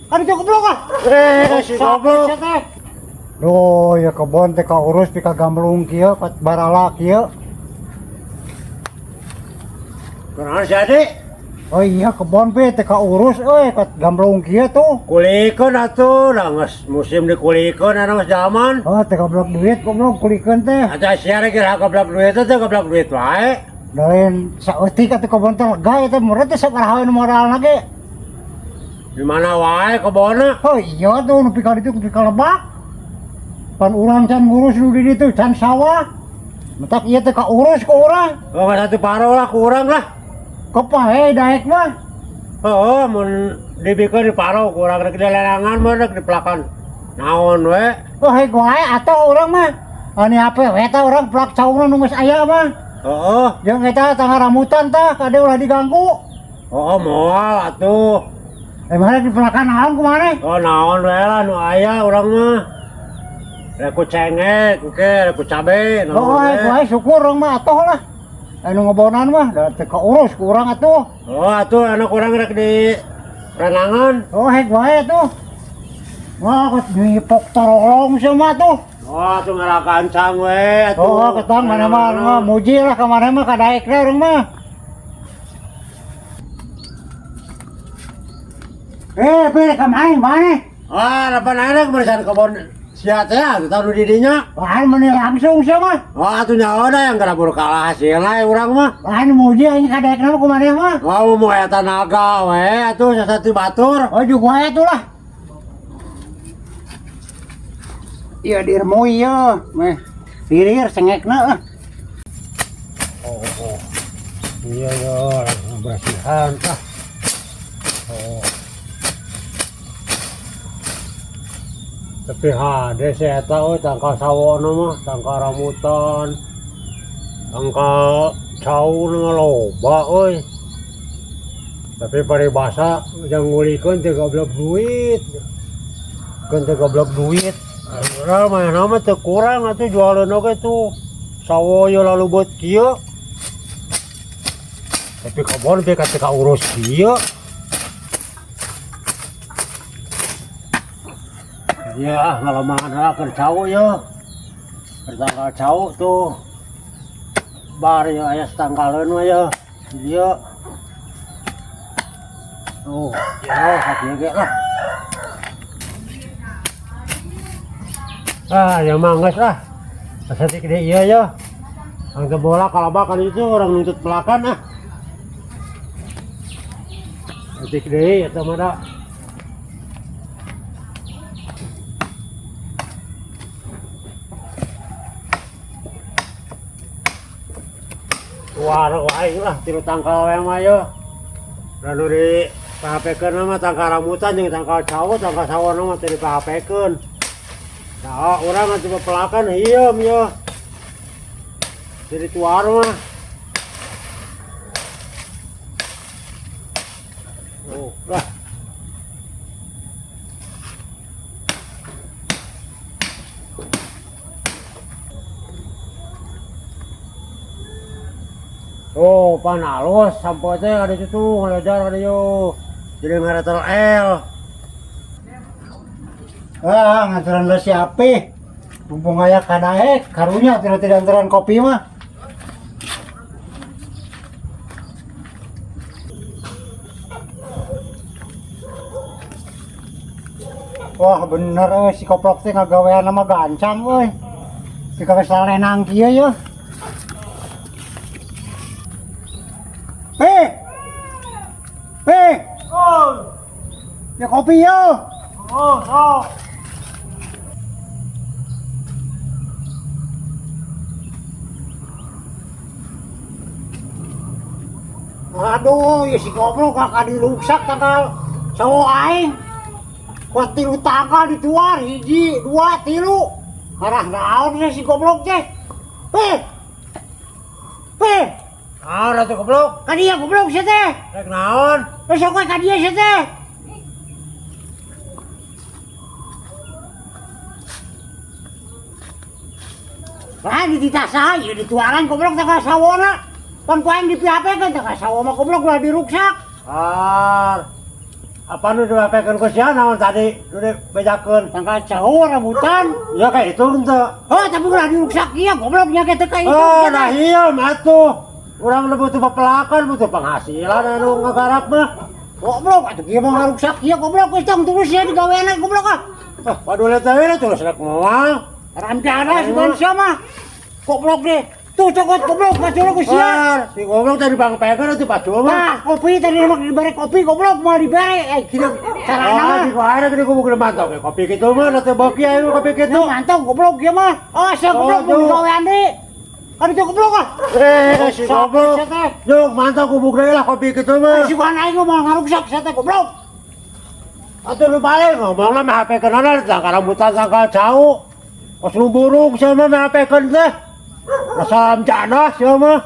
Kan itu goblok ah. Eh, si goblok. Duh, ya kebon teh kaurus pika gamblung kieu kat barala kieu. Kunaon si Adi? Oh iya kebon pe teh kaurus euy kat gamblung kieu tuh. Kulikeun atuh, da geus musim dikulikeun anu geus zaman. Oh, teh goblok duit goblok kulikeun teh. Aja sia rek kira goblok duit teh goblok duit wae. Lain saeutik atuh kebon teh lega ya teh murah teh sabaraha we nu modalna ge. Di mana wae kebonna? Oh iya tuh nu pika ditu pika lebak. Pan urang can ngurus nu di ditu can sawah. Mentak ieu teh kaurus ku urang. Oh, nggak satu paro lah kurang lah. Kepahe daek mah. Oh, mun dibikeun di paro kurang rek dilelangan mah rek dipelakan. Naon we? Oh hei wae atuh urang mah. Ani ape we tah urang plak caungna nu geus aya mah. Heeh. Jeung eta tangga rambutan tah kade ulah diganggu. Oh, moal atuh. Eh mana dipelakan naon kumaha? Oh, naon we lah nu aya urang mah. Rek ku cengek, engke rek ku cabe, naon Oh, we. wae syukur urang mah atuh lah. Anu ngebonan mah da teu kaurus ku urang atuh. Oh, atuh anak urang rek di renangan. Oh, hek wae atuh. Wah, kok nyipok torolong semua tuh. Oh, atuh ngarakancang we atuh. Oh, ketang mana mah muji lah kemana mah kadaekna urang mah. Eh, pilih kemana mana? Ah, lapan anak barisan kebon sia teh atuh tahu di dinya. Wah, meni langsung sia mah. Oh, atuh nyaho da yang gara buru kalah hasilna urang mah. Wah, muji aing kadaekna mah kumaha mah. Oh, mau eta naga we atuh sasati batur. Oh, juga wae atuh lah. Iya dirmoi ya, meh. Lirir sengekna lah. Oh, oh. Iya ya, bersihan ah. Oh. Tapi hade si eta euy tangkal sawo mah, tangkal rambutan, tangkal cau mah loba euy. Tapi paribasa jang ngulikeun teu goblok duit. Keun teu goblok duit. Urang mah nama teu kurang atuh jualeun oge tuh. Sawo ye lalu buat kieu. Tapi kebon teh kata ka urus kieu. Ya, ngalaman lah keur cau ye. Keur tangkal cau tuh. Bar ye aya satangkaleun mah ye. Ieu. Tuh, ya sakieu ge lah. Ah, ya mah geus lah. Asa teh gede ieu ye. Ang bola kalabak kan itu orang nuntut pelakan ah. Saeutik deui eta mah da. Tuar wae lah tilu tangkal we mah ye. Lalu di pahapekeun mah tangkal rambutan jeung tangkal cau, tangkal sawo mah teu dipahapekeun. Nah, urang mah coba pelakan hieum ye. Jadi tuar mah. Oh, lah. Oh, pan halus sampo teh ada situ ngalajar ada yo. Jadi ngaretel L. Ah, nganteran lah si Ape. Mumpung aya kadaek, karunya tidak tidak anteran kopi mah. Wah, bener euy si koplok teh ngagawean sama gancang euy. Jika geus lalenang kieu ye. Pe. Pe. Oh. Ya kopi yo. Oh, oh. Aduh, ya si goblok kakak diruksak tanggal sawo aing. Kuat tilu tanggal dituar, hiji, dua, tilu. Arah naon sih si goblok teh. Pe. Pe. Naon atuh goblok? Ka dia goblok sia teh. Rek naon? Besok we ka dia sia teh. Lah dititah saha ieu dituaran goblok tanggal sawona. Pan ku aing di PHP kan tanggal sawo mah goblok ulah diruksak. Ar. Apa nu dipakeun ku sia naon tadi nu dibejakeun? Tangkal cau rambutan. Ya kayak itu henteu. Oh, tapi ulah diruksak ieu goblok nya kitu ka itu. Oh, nah iya mah tuh. Urang nu butuh pepelakan, butuh penghasilan anu ngagarap mah. Goblok atuh kieu mah ngaruksak ieu goblok geus tong terus ya digaweana goblok ah. Ah, waduh lihat we terus rek moal. Ramjana si manusia mah. Goblok deh. Tuh cokot goblok pacul ku sia. Wah, si goblok tadi bang peker itu pacul mah. Nah, kopi tadi mah dibere kopi goblok mau dibere. Eh, kieu carana Oh, mah. di kuara gede kubu mantap ya. Kopi gitu mah nanti boki ayo kopi gitu. Nah, mantap goblok ieu mah. Oh, sia goblok Oh, mau tuh. digawean deui. Kan itu goblok ah. Eh, si goblok. Sia teh. Yuk, mantap kubu gede lah kopi gitu mah. Si bukan aing mah ngaruksak sia teh goblok. Atuh lu balik ngomong lah mah HP kenana tangkal rambutan tangkal cau. Kos lu burung sama mah HP teh. Asam jana siapa mah.